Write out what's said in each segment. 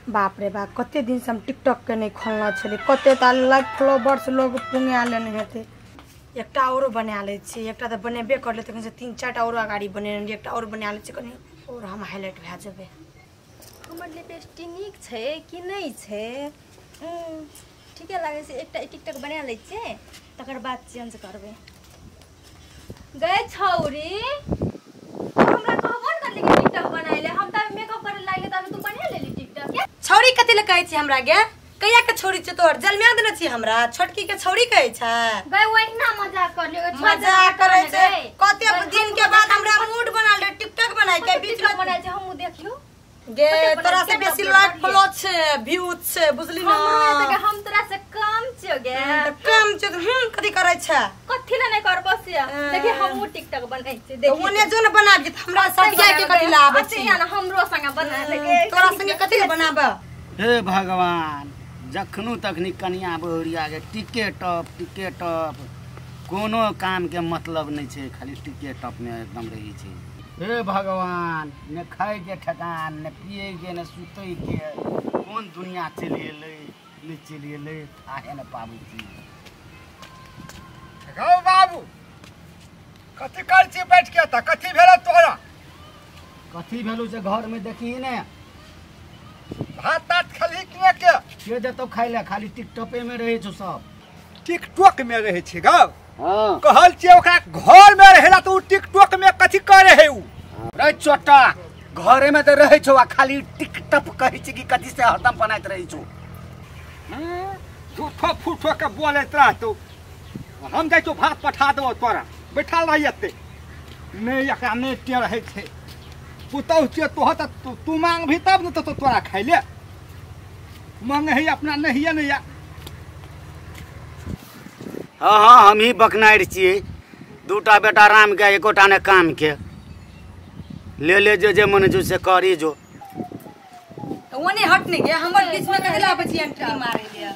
बाप रे बाप, कते दिन से हम टिकटॉक के नहीं खोलना छलै, कते ता लाइक फॉलोवर्स लोग पुंगा लेने हेतै। एकटा औरो बना लै छियै, एकटा तऽ बनेबे करलै तखन से 3-4 टा औरो अगाड़ी बनेने, एकटा और बना लै छियै कनि और हम हाईलाइट भए जेबै। हमर लिपस्टिक नीक छै कि नहि छै? ठीके लागै छै। एकटा टिकटॉक बना लै छियै तकर बाद चेंज करबै। गए छौरी, हमरा कहबो न करली कि टिकटॉक बनाइले, हम त मेकअप करे लागले तब तू बना लेली टिकटॉक। छौरी कथि ले कहै छी हमरा गे? कहिया के छौरी छै तोहर? जलमिया देने छी हमरा, छोटकी के छौरी कहै छै। गए ओहिना मजाक करली, मजाक करै छै। कते दिन के बाद हमरा मूड बनल रहे टिकटॉक बनाइ के, बीच में बनाइ छै। हमहु देखियो गे, तोरा से बेसी लाइक फॉलो छै, व्यू छै, बुझली ना? हमरो हम तोरा से कम छियो गे। कम छै त हम कथि करै छै? कथि ले नै करबो से? देखि हमहु टिकटॉक बनाइ छै, देखि ओने जो न बनाबी त हमरा सटिया के कथि ले आबै छै? अच्छा ना हमरो संगे बना ले गे। तोरा संगे कथि ले बनाब? हे भगवान, जखनु तखनी कनिया बहुरिया के टिके टॉप टिके टॉप, कोनो काम के मतलब नहीं छै, खाली टिके टॉप में एकदम रही छै। हे भगवान, ने खाए के ठेकान, ने पिए के, ने सुतै के, कोन दुनिया चलि एलै नहि चलि एलै थाहे ने पाबै छी। गौ बाबू, कथी करै छी बैठ के? तऽ कथी भेल तोरा? कथी भेलौ से घर में देखी ने, भात तात खली कि के? के देतौ खाइ ले? खाली टिकटॉपे में रहै छौ सब। टिकटॉक में रहै छै गौ? हाँ। कहल छियै ओकरा घर में रहेला तऽ उ टिकटॉक में कथी करे है उ? रे चोटा, घरे में तऽ रहै छौ आ खाली टिकटॉक कहै छै कि कथी से हरदम बनाइत रहै छौ। झूठो फूठो के बोलैत रहतौ। हम जाइ छौ भात पठा देबौ तोरा, बैठल रही एते। नहि एकरा नहि टेर रहै छै। पुतहु छियै तोहर तऽ तू मांगभी तब ने तो तोरा खाइ ले। मांगे है अपना नहिये नहि या। हाँ हाँ, हम ही बकनाइर छियै, दूटा बेटा राम के एकोटा ने काम के। ले ले जे जे मन जो से करी जो। ओने हट नहीं गे, हमर बीच में कथि लाबै छी एंट्री मारै ले?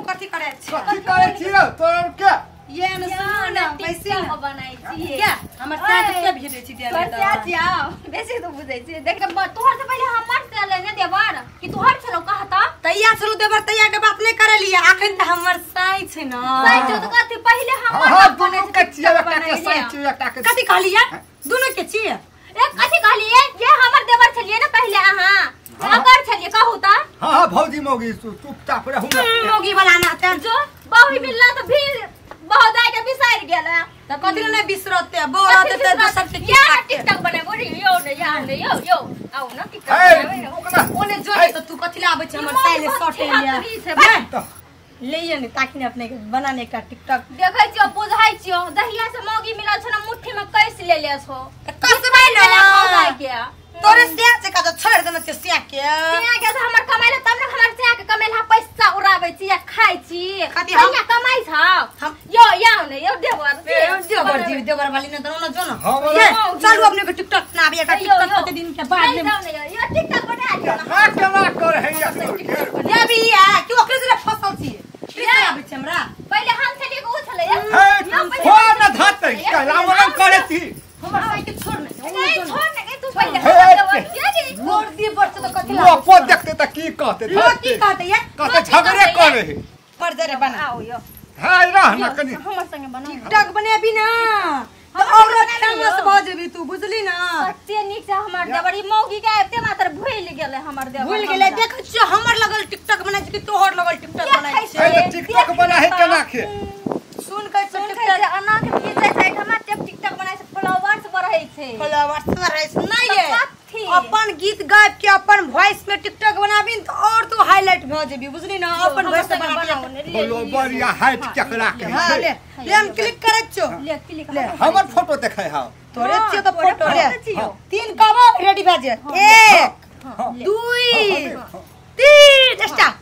कथि करै छी? कथि करै छी तोर के? ये न सुन ना, पैसे बनाइ छी के हमर साथ के भेजै छी दे पर से आओ बेसी तो बुझै छी। देख तोहर से पहिले हमर से लेने देबर कि तोहर छलो कहता? तैया छलो देबर, तैया के बात नहीं करलिए, अखन त हमर साई छै ना। साई छौ त कथि पहिले हमर हां दुनू के छियै, एकटा के साई छियै एकटा के। कथि कहलिए? दुनू के छियै। ए कथि कहलिए? ये हमर देबर छलिए ना पहिले, अहां अगर छलिए कहू त। हां हां भौजी मौगी चुपचाप रहू ना। मौगी वाला ना त जो बहु मिलला त फिर बहुदाय के बिसरि गेल। त कथि ले नै बिसरते? बहु रहते त दोसर के या टिकटॉक बनाबो रे यो ने या ने यो यो आउ न टिकटॉक बनाबो। ओने जो त तू कथि ले आबै छै हमर साइले सटे ले ले ने ताकि ने अपने के बनाने एकटा टिकटॉक। देखै छियो बुझै छियो, दहिया से मौगी मिलल छौ न मुट्ठी में कैस ले ले छौ त कसबै न बहुदाय के। तोरे सिया छै का छोड़ देने छै सिया के। सिया के हमर कमाइले तब न हमर सिया के कमाइला पैसा उड़ाबै छी या खाइ छी। कहिया कमाइ छौ? यो याउ ने यो देवर देवर जी देवर वाली ने त न जो न चलू अपने के टिकटॉक ना आबि एकटा टिकटॉक कते दिन के बाद ने यो टिकटॉक बना लियो ना। केना कर है ये भी या कि ओकरे से फसल छी आबै छै हमरा? पहिले हम छलियै कि उ छलै? हे फोन न धरतै कहला मरन करे छी। हमर साई के छोड़ ने, नहीं छोड़ ने तू पहिले हमर देवर छोड़ दी बच्चे त कथि लोग को देखते त की कहते? लोग की कहते? ये कहते झगड़े करे है। पर जरे बना आओ यो हाय रह ना कनी हमर संगे बना टिकटॉक बनेबी ना त और फेमस भ जेबी तू, बुझली ना? कते नीक से हमर देवर ई मौगी के एते मात्र भूल गेलै हमर देवर। भूल गेलै। देख छियो हमर लगल टिकटॉक बनाइ छै कि तोहर लगल टिकटॉक बनाइ छै? ए टिकटॉक बना है केना के? सुन के टिकटॉक जे अना के खींचै छै हमरा टिकटॉक बनाइ छै, फॉलोवर्स बढ़ै छै। फॉलोवर्स बढ़ै छै नहीं ये अपन गीत गायब के अपन वॉइस में टिकटॉक बनाबी त और तू हाईलाइट भ जेबी, बुझली ना? अपन वॉइस से बनाबी फॉलोवर या हाइट केकरा के हां ले ले हम क्लिक करै छौ। ले क्लिक हमर फोटो देखै हां तोरे छियो त फोटो ले। 3 कबो रेडी भ जे। 1 2 3 स्टार्ट।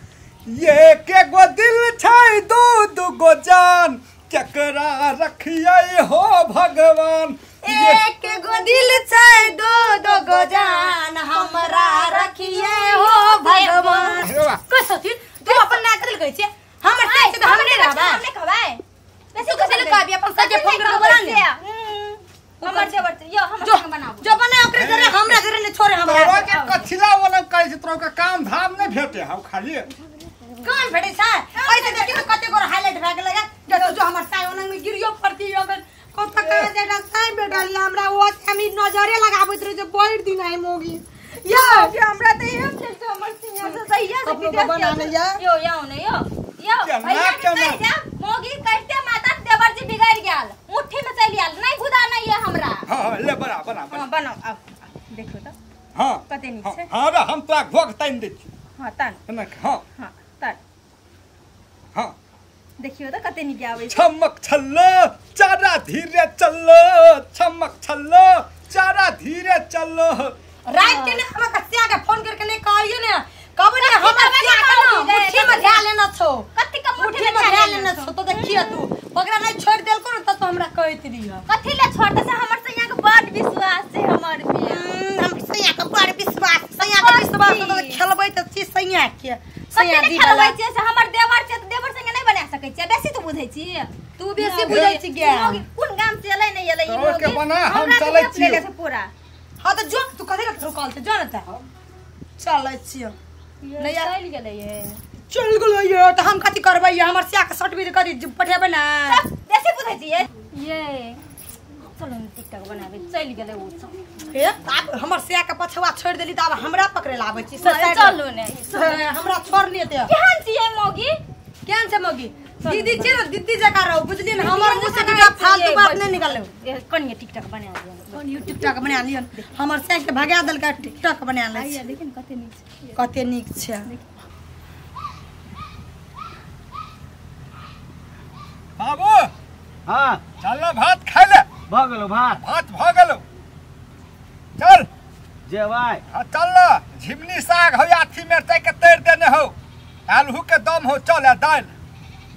ये के गो दिल छै दू दू गो जान, केकरा रखियै हो भगवान। एक गो दिल छै दो दो गो जान, हमरा रखिए हो भगवान। कसो थी तू अपन ना करल कहै छै? हमर साइड से हम नै रहबै, हम नै कहबै। बेसी कथि ले कहबी? अपन सके फोन कर बोला ने। हमर देवर यो हमर संग बनाबू जो बना ओकरे जरे हमरा जरे ने छोड़े हमरा। तोरा के कथिला वाला कहै छै? तोरा तोरा के काम धाम नहीं भेटे हौ खाली कान भेटे छै ऐसे देखि त कते गोर हाईलाइट भए गेलै जो जो हमर साय ओनंग में गिरियो पड़ती अगर कत कहे जेटा साय बेटल हमरा ओ हम नजरे लगाबैत रहे जे बैठ दिन आई मोगी यो जे हमरा त एहन छै जे हमर सिंह से सहिया से अपनो बनाने या यो याओ ने यो यो भैया के कहि जा मोगी कहते माता देवर जी बिगड़ गेल मुट्ठी में चलि आयल नहीं गुदा नहीं है हमरा। हां ले बना बना हां बनाओ आओ देखो त हां कते नीक छै। हां रे हम तोरा घोघ तानि दै छी। हां तान ना हां हां तान हां देखियो त कते नीक आबै छै। छमक छल्लो चारा धीरे चल्लो छमक छल्लो चारा धीरे चल्लो। रात के ने हमरा कसिया के फोन करके नहीं कहियो ने कब ने हमरा सिया के ना मुट्ठी में धरा लेना छो कथि के मुट्ठी में धरा लेना छो तो देखियो तू ओकरा नहीं छोड़ देलको न त तो हमरा कहैत रहियो कथि ले छोड़ते से हमर सैया के बड़ विश्वास छै हमर पे। हम सैया के बड़ विश्वास सैया के विश्वास तो खेलबै त छी सैया के सैया दी खेलबै छी से हमर देवर छै त देवर संगे नहीं बना सकै छी बेसी तू बुझै छी तू बेसी बुझै छी गे। कोन गाम से एलै नहीं एलै ई मोगी के बना हम चलै छी पूरा। हां त जो तू कथि ले रुकल छै जो न त चलै छी नहीं चल गेलै ये चल गेलै ये त हम कथि करबै हमर सिया के शर्ट भी करी पठेबै ना बेसी बुझै छी ये ये चलो टिकटॉक बनाबे चल गेलै ओ सब हे आब हमर सिया के पछुआ छोड़ देली त आब हमरा पकड़े लाबै छी चलू ने हमरा छोड़ नहीं ते केहन छी ये मोगी केहन छै मोगी दीदी छै न दीदी जका रहो बुझलिए न हमर मुंह से किटा फालतू बात नहीं निकले कनिए टिकटॉक बना दियो कनिए टिकटॉक बना लियन हमर सिया के भगा देलका टिकटॉक बना ले आइया देखिन कते नीक छै कते नीक छै। बाबू हां चल भात खाइ ले भ गेलो भात भात भ गेलो चल जेबै। हां चल न झिमनी साग हो आथी मिरचाई के तैर देने हो आलू के दम हो चल आ दाल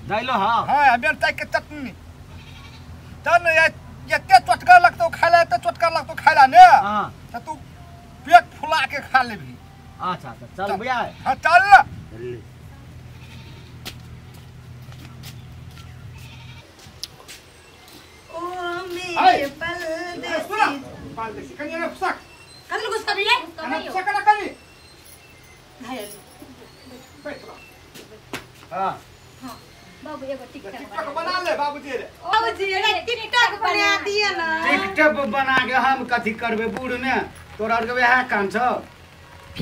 दाइलो हां हां मिरचाई के चटनी चल न एते चटकर लगतो खाइ ले एते चटकर लगतो खाइ ले ने हां त तू पेट फुला के खा लेबी। अच्छा अच्छा चल भैया। हां चल न ओ मेरे पल सुना पाल देखी कनी ना फुसक कल गुस्सा भी है कनी फुसक ना कनी हाय हां हां बाबू एगो टिकटॉक बना ले बाबूजी रे बाबूजी एगो टिकटॉक बना दिए ना। टिकटॉक बना के हम कथि करबे बूढ़ ने तोरा आर के वएह काम छौ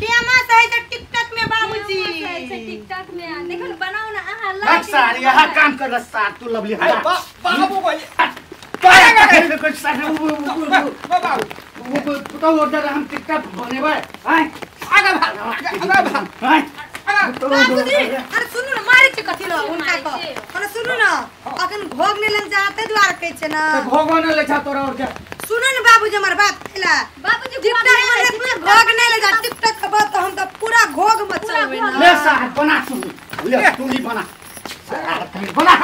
फेमस है त टिकटॉक में बाबूजी फेमस है टिकटॉक में देखो न बनाओ ना अहां लाइक सार यहां काम कर सार तू लवली है बाबू भाई काय कुछ सार बाबू तो ऑर्डर हम टिकटॉक बनेबै आय आगा भाग आगा भाग आय बाबूजी अरे सुनू ना मारे छै कथि ल हुनका क अरे सुनू ना अखन घोग ने लन जाते द्वार कहै छै ना त घोगो न ले छ तोरा और के सुनू ना बाबूजी हमर बात पहिला बाबूजी टिकटॉक में घोग नै ले जा टिकटॉक के बात हम त पूरा घोग मचलबै ना ले साहब बना तू ले तू ही बना बना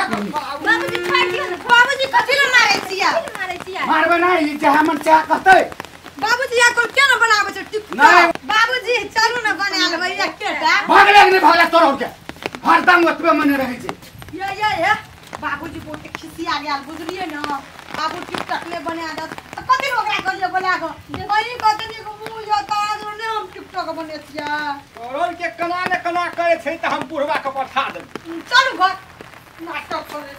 बाबूजी छोड़ दियो ना बाबूजी कथि ल मारे छिया मारे छिया मारबे नै ई जे हमर चाह कहतै बाबूजी या कोन केना बनाबै छै टिकटॉक बाबूजी चलू ना बना लेबै एकेटा भागले नै भागले तोरा और के हरदम ओतबे मने रहै छै ये ये ये बाबूजी बहुत खिसिया गेल बुझलिए ना बाबू टिकटॉक ने बना दत त कथि ओकरा कहलिए बोला के वही कथि को मुंह जो ताज ने हम टिकटॉक बने छिया तोरा के कना ने कना करे छै त हम बुढ़वा के पठा देब चलू घर नाटक करे